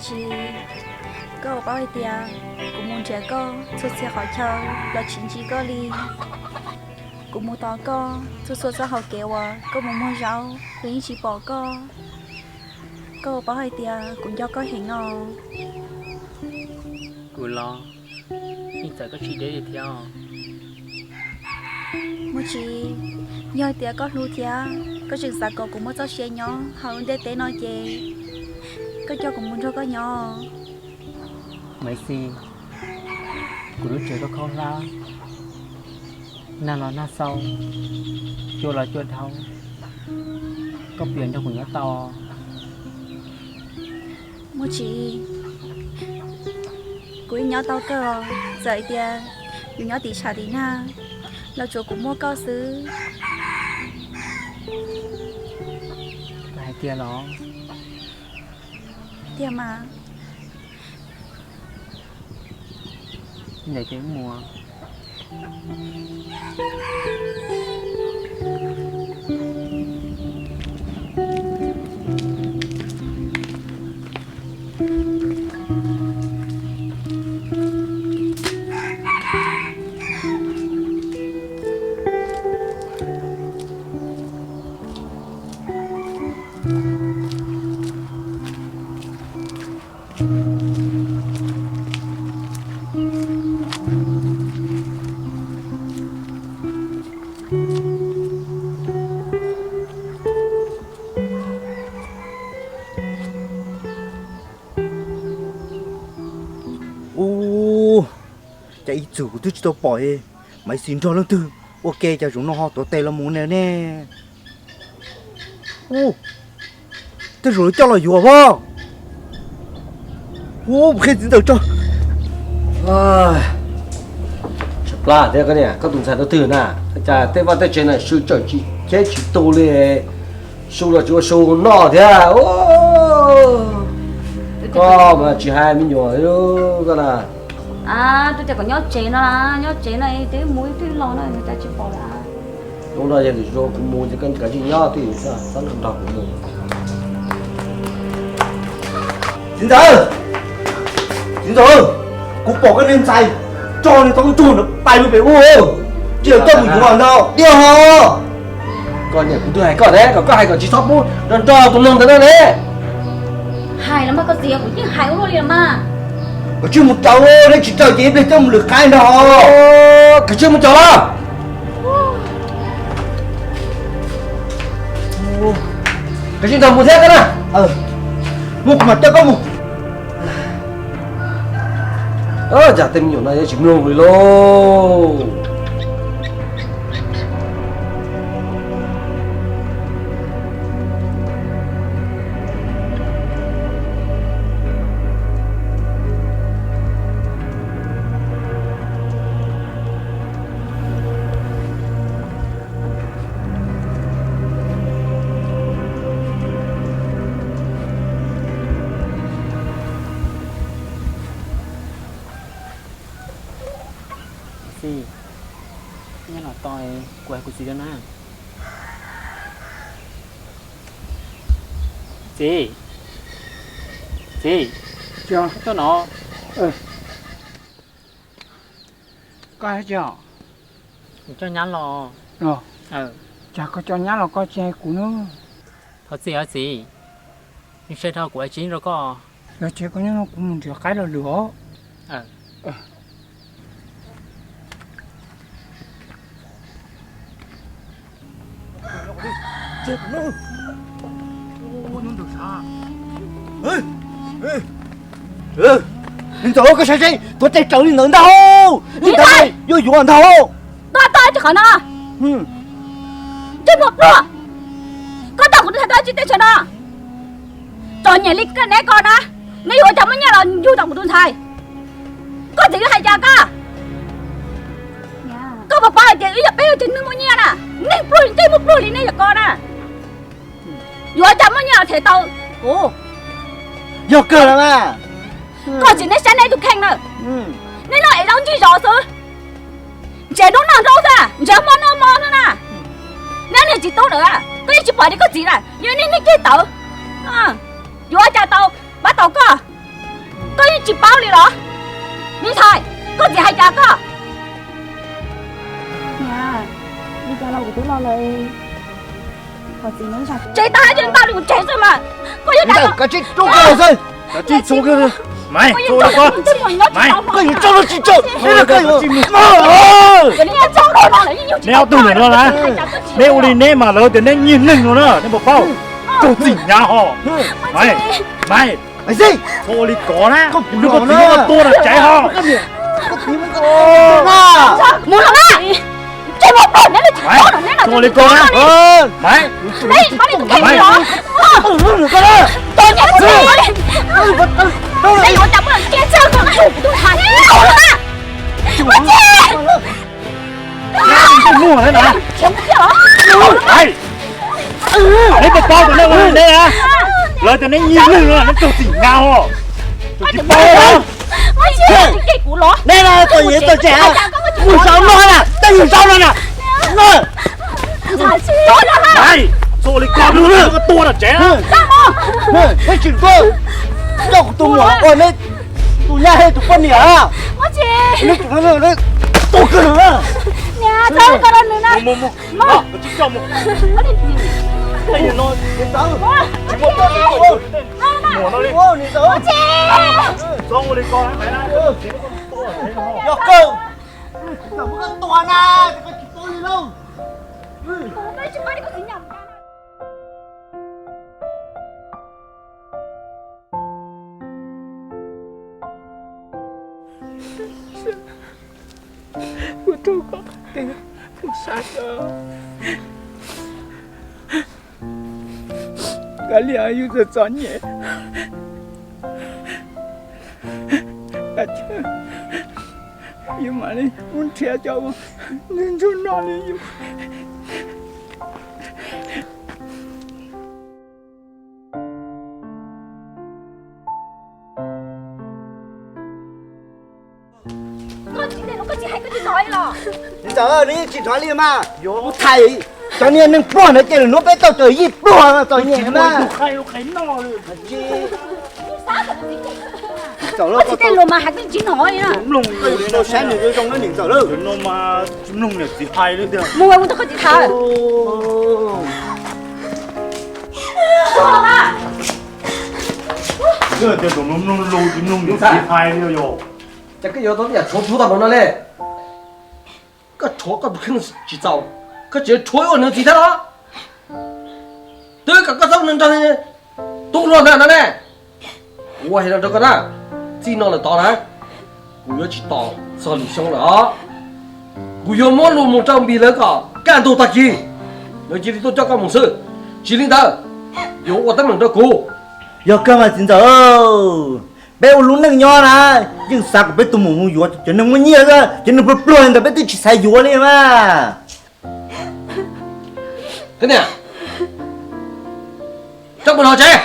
Tsis, koj puas paub hais tias kuv mus nrhiav koj txhua txhia qhov chaw los tsis ntsib koj li. Kuv mus tos koj txhua txhua txoj hauv kev uas koj mus muag zaub los yeej tsis pom koj. Koj puas paub hais tias kuv nco koj heev os. Kuv los, yeej txawm koj tsis deb li thiab os. Muaj Tsis, yog hais tias koj hlub thiab koj tseem xav kom kuv muaj txoj sia nyob hauv lub ntiaj teb no ces koj coj kuv mus nrog koj nyob. Maiv Xis, kuv lub tsev koj khaub hlab, nag los nag xau, cua los cua dhau, koj puas yuav nrog kuv nyob tau? Muaj Tsis, kuv yeej nyob tau kawg, txawm hais tias yuav nyob tim tshav tim nag los tsuav kuv muaj koj xwb. Hais tiag los? Tiag mas. Ntawm ces mus. Ub, cas ib txwm kuv twb tsis tau pom Maiv Xis nrog leej twg ua ke, cas zaum no ho tuav tes los mus ne ne. Ub, tej zaum lawv coj los yuav pob. Ub, qhia txiv ntxawm tso. Tshaib plab thiab koj niam, koj tus ntxhais tus twg na, cas tej vaj tej tsev na sw tsawm tsis cheb tsis tu li, su los tsis ua su noj thiab. Koj mas tsis hais me nyuam koj na. Twb tias kom nyob tsev no, nyob tsev no twb mus twb los no cas tsis pom lawm. Hnub no yog lwm zaus kuv mus ces koj kav tsij nyob twj ywm, txhob nrog kuv mus. Txiv ntxawm, txiv ntxawm, kuv pom koj niag ntxhais tso nws tau tug ntawd pais lug pem ub, tsis yog koj mus yuav ntag diaj ho. Koj niam, kuv twb hais koj ne, kom koj hais kom tsis txhob pub nrog nrog tus neeg ntawd na ne. Hais los mas koj txiv, kuv yeej hais ua luaj li los mas. Koj tsij mus raws, neb tsis raws ces ib pliag coj mus lwm qaib ntag. Koj tsij mus cov los. Koj tsij nrog mus thiab koj na. Mus kuv mam coj koj mus. Cas tej me nyuam no yuav tsis mloog li lauj. Xis, nyob los tos kuv hais kuv txiv rau na. Txiv, txiv, tuaj no. Koj hais tias kuv coj nyab los. Cas koj coj nyab los koj tsis hais kuv na? Thov txim os txiv, nws sai dhau kuv hais tsis yeej rau koj. Yog tsev koj nyob no kuv mus nrhiav qaib los lwm os. Niag ntxawm, koj saib seb, tuav tes raws li ntawd ntag hauj, niag ntawd yuav yuav ntag hauj. Koj tau tsis qhov no, ntsej muag pluag, koj tau kuv tus ntxhais tau tsis teb chaws no, txom nyem li koj neb ko na, neb yuav ua cas muaj nyiaj los yug tau kuv tus ntxhais? Koj txiv hais cas koj? Koj puas paub hais tias wb yog peb tug neeg muaj nyiaj na, neeg pluag ntsej muag pluag li nej yog ko na, yuav ua cas muaj nyiaj los them tau kuv? Yog kawg los mas. Koj txiv neb saib neb tus kheej na, neb noj es zaub ntsig zos xwb, ntshe hnub noj nraub xwb, ntshe hmo noj hmo xwb na. Neb niag txiv tub lawm, koj yeej tsis pom li koj txiv na, yog nej niag ceg tawv, yuav ua cas tau pab tau koj. Koj yeej tsis paub li los? Me ntxhais, koj txiv hais cas koj? Tsev tag ces tau li kuv tsev xwb mas. Koj yuav, koj tsis tso koj xwb. Koj yuav tso no tsis tso. Neb ob tug ntawm no na, neb ua li neb mas lawv tias neb nyiag neeg no na, neb puas paub? Raug txim hnyav ho. Maiv, Maiv, txhob ua li ko na, hnub koj txiv muab koj tua lawm tsev ho. Mus los mas. Tsis ua li ko na. Maiv, Maiv, muag na. Neb puas paub tias neb ua li neb na, lawv tias neb nyiag neeg no neb raug txim hnyav ho. Tsis paub los? Neb txom nyem txom tseg, mus zaum no na, tej yus zaum no na. Maiv, txhob ua li ko, hnub koj tua lawm tsev. Neb tsis tuaj coj kuv tus muam los ua neb tus nyab thiab tus poj niam. Neb tus tua kawg no. Mus, mus, mus, tsis coj mus. Tej yus no tsis muaj muam no li. Txhob ua li ko. Yog kawg, muab koj tua na, koj tsis paub li lauj. Kuv rau koj qhov twg kuv saib tau. Kav liam yus txom txom nyem, yus mam li mus nrhiav cov uas nws nrog noj li yus. Niam ntxawm, neb yeej tsis hnov li mas, kuv tham cov niag neeg pluag ntawd ces lwm hnub peb tau raws yij pluag txom nyem na. Tsis txaus lawm, koj tsis tau los mas hais koj tsis hnov li na. Saib nws zoo zoo na niam ntxawm lawm. Mus ua tus koj tsis tham. Yog tias tus mloog mloog lus tsis mloog niam txiv hais li yog. Ces koj yuav tau yam tshuav plhuav tag npaum no li. Koj tshuav koj tus kheej tsis txaus, koj tseem tshuav ib ua niam txiv thiab los? Twb kom koj txhob ua neeg nrog tub hluas ntawd no ne. Kuv hais no rau koj na, txij no lawm tod na, kuv yuav tsis tos txog lwm xyoo lawm os. Kuv yuav muab lus mus rau Npis lawv kom kaj ntug tag kis, lawv cia li tuaj coj koj mus xwb. Tsis li ntawd, yuav ua teeb meem rau kuv. Yog kawg mas txiv ntxawm, peb ua lub neej nyob na, yeej xav kom peb tus muam mus yuav cov neeg muaj nyiaj xwb, cov neeg pluag pluag li ntawd peb twb tsis xav yuav li mas. Koj niam, coj mus nram tsev.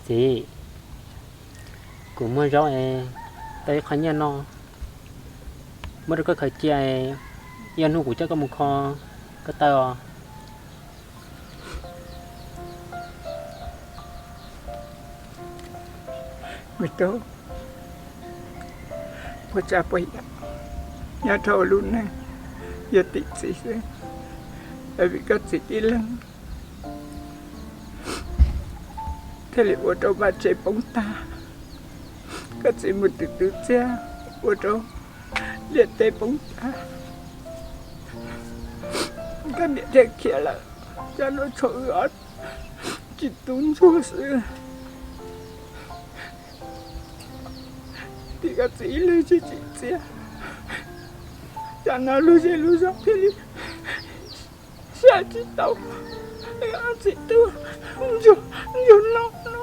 Txiv, kuv muag zaub es tau ib qho nyiaj no, muab rau koj khaws cia, ib ob hnub kuv coj koj mus kho koj taw os. Ua tsaug, puas tsav puas yam, nyob rau lub neej yog tim txiv xwb, vim koj txiv tib leeg thiaj li ua rau vaj tse poob tag. Koj txiv mus twv twv txiaj ua rau liaj teb poob tag. Koj niam thiaj khiav lawm, tsam no tshuav wb ob tsis tub ntsuag xwb. Tim koj txiv ib leeg tsis tsim txiaj, tsam no lub zej lub zog thiaj li sab tsis tau. Txiv tuaj, ntsuag, ntsuag no no.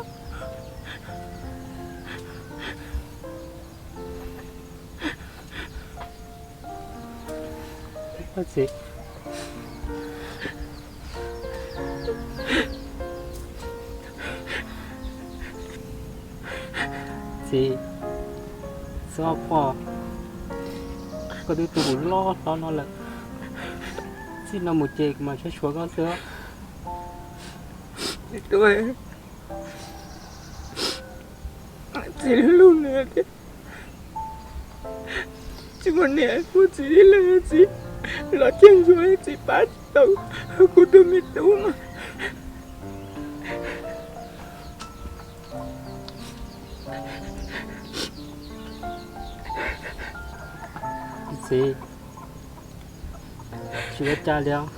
Txiv, txiv, txiv, koj twb tu kuv loj hlob no lawm, txij no mus ces kuv mam saib xyuas koj xwb. Txiv hlub nws tiag, tsis muaj niam muaj txiv ib leeg, txiv los ceg ntsuag txiv pab tsis tau kuv tus me tub no. Txiv, tsis ua cas li os,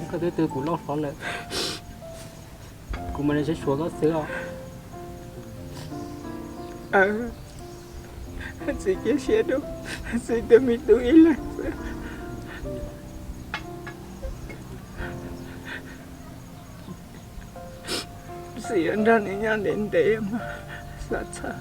koj twb tu kuv loj hlob lawm, kuv mam li saib xyuas koj xwb os. Txiv cia siab rau txiv tus me tub ib leeg xwb. Txiv yuav nrog nws nyob ntev ntev mas xav txhawj.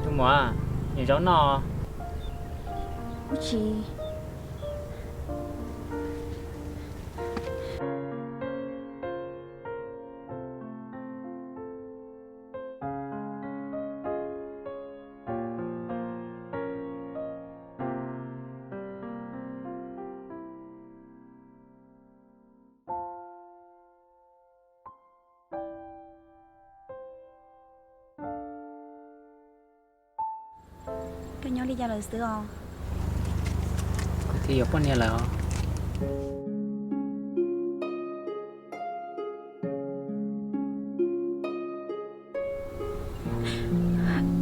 Tus muam, niam zaub noj. Ub tsis. Koj nyob li cas lawm xwb os? Kuv twb yuav poj niam lawm os.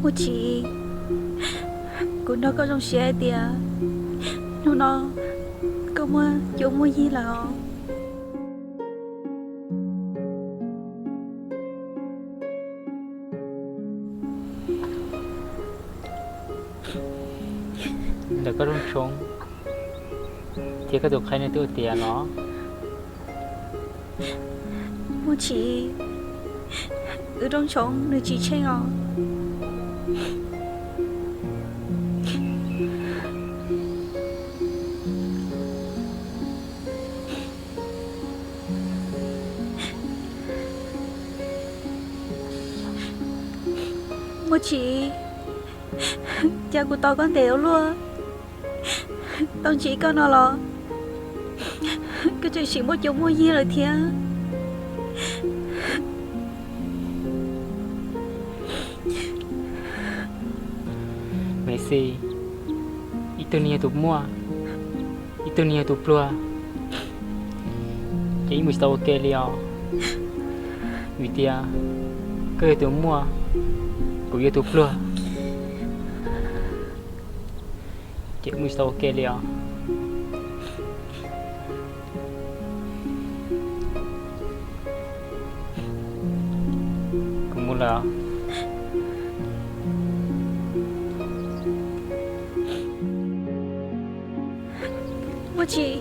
Mus Tsis, kuv nrog koj zoo siab hais tias hnub no koj muaj cuab muaj yig lawm os. Ntawm koj rooj tshoob thiab koj tus qhaib nej twb ua tiav los? Mus Tsis, wb rooj tshoob nws tsis tsheej os. Mus Tsis, cas kuv tos koj ntev ua luaj, tau ntsib koj no los koj tseem sim muaj cuab muaj yig lawm thiab. Maiv Xis, ib tug neeg yog tus muaj, ib tug neeg yog tus pluag, ces yeej mus tsis tau ua ke li os. Vim tias koj yog tus muaj, kuv yog tus pluag, ces mus tsis tau ua ke li os. Kuv mus lawm. Mus Tsis.